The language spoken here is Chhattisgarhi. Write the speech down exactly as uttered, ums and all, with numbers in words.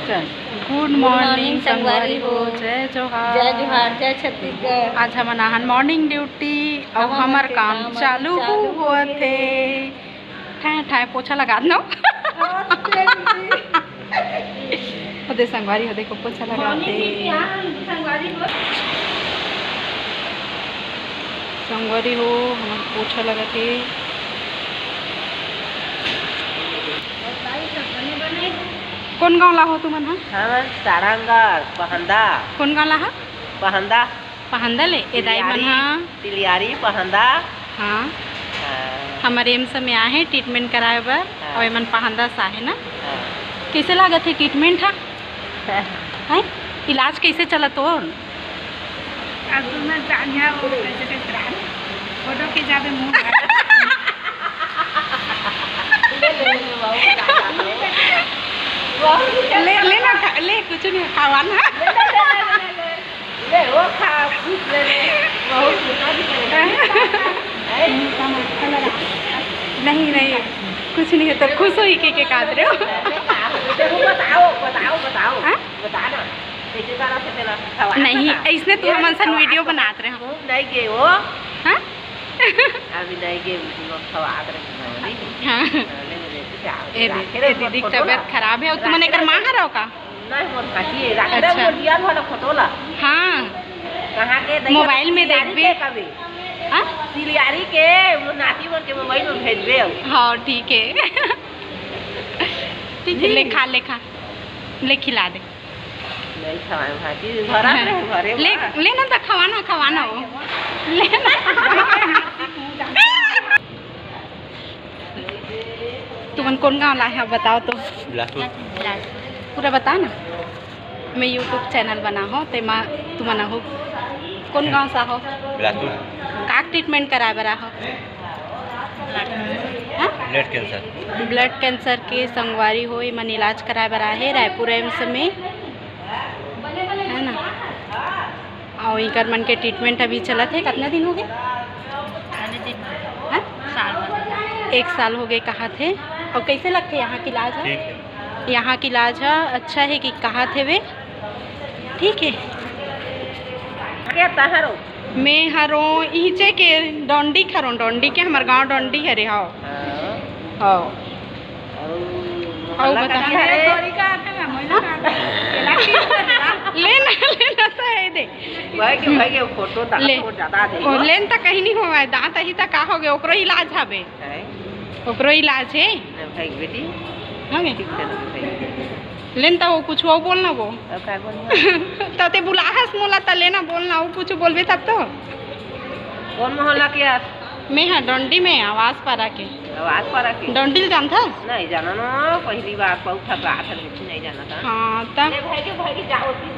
Good morning संगवारी हो। जय जोहार। जय जोहार, जय छत्तीसगढ़। आज हमन आहन morning duty, अउ हमर काम चालू होवत हे। ठाय ठाय पोछा लगात नव। ओदे संगवारी हो, देखो पोछा लगात हे। संगवारी हो, हमर पोछा लगत हे। कोन गांव ला हो तुमन ह? हमन सारंगढ़, पहंदा। कोन गांव ला ह? पहंदा। पहंदा ले? ए दाई मन ह? तिलियारी, पहंदा। हाँ। हाँ। हमर एम्स में आए हे treatment कराए बर, हाँ। अउ एमन पहंदा से आए हे ना? हाँ। कइसे लागत हे treatment ह? हैं? इलाज कइसे चलत हो? अब तो मैं जानिया वो कैसे कैसे रहा। फोटो के ज्यादा मुंह ले, ले ना खा, ले, कुछ नहीं खावा ना। ले, वो खा, खुश ले ले। बहुत मीठा भी करेगा। नहीं, नहीं, कुछ नहीं है, तो खुश होई के, के काट रहे हो। देखो, बताओ, बताओ, बताओ। हाँ? बता ना, कैसे तरह से तेरा खवा नहीं, था? ऐसने तू ये हमन सन खवा video था। बनात रहे हो। तू नहीं गए हो? हाँ? अभी नहीं गए, वो खवा रहे हो, नहीं? हाँ। हाँ, ले, ले, ले, ले, ए दे, रखे ए रहे, दीदी के फोटो तबीयत ला। खराब है, और तुमन रखे एकर रहे। माँ हरव का? नहीं, मोर भांजी है, रख दे, अच्छा। मोर दिया वाला फोटो ला। हाँ। कहाँ के? मोबाइल में सिलियारी देखबे। के कभी? हाँ? सिलियारी के, मोर नाती मन के मोबाइल में भेजबे अब। हाँ, ठीक है। ठीक है, ले खा, ले खा। ले खिला दे। नहीं खवाए भांजी, घर आ रहे, घरे ले, बा। ले ना तो खवाना, खवाना हो। ले ना। तुमन कोन गांव ला हे, बताओ तो। बिलासपुर। पूरा बता ना। मैं YouTube channel बना हो, तेमा तुमन हो। कोन गांव सा हो? बिलासपुर। का treatment कराए बर हो? हाँ? Blood cancer। Blood cancer के संगवारी हो, एमन इलाज कराए बर आहे रायपुर एम्स में, है ना? अउ इकर मन के treatment अभी चलत हे। कितना दिन हो गए? हाँ? साल भर। एक साल हो गए कहाथे। अउ कैसे लगथे यहाँ के इलाज ह? ठीक है। यहाँ के इलाज ह अच्छा है कि कहाथे वे। ठीक है। क्या तहरो? मैं हरो इहिचे के डोंडी खरो, डोंडी के, हमर गांव डोंडी हरे। हाँ। हाँ। हाँ। अउ अउ मोहल्ला बता। कहाँ है? तोरी का आथे ना, मोहल्ला का आथे। ले ना, ले ना, तो है दे। भाई के, भाई के फोटो दा, ले। फोटो ज्यादा दे। ओ, लेन त कहीं नहीं होवे, दांत ही त का हो गए, ओकरो इलाज हवे। हैं? ओकरो इलाज है। नहीं, भाई बेटी। हाँ, नहीं। ठीक से नहीं, भाई। लेन त वो कुछ वो बोलना वो। अब का बोलना? त ते बुलाहस मोला त लेना बोलना, वो कुछ बोलबे तब तो। कौन मोहल्ला के आप? मैं हाँ डोंडी में, आवास पारा के। आवास पारा के? डोंडी ल जानथस? नहीं जाना ना, पहली बार बहुत थका था, लेकिन नहीं जाना था। हाँ, त? ले भाई के, भाई के जाओ,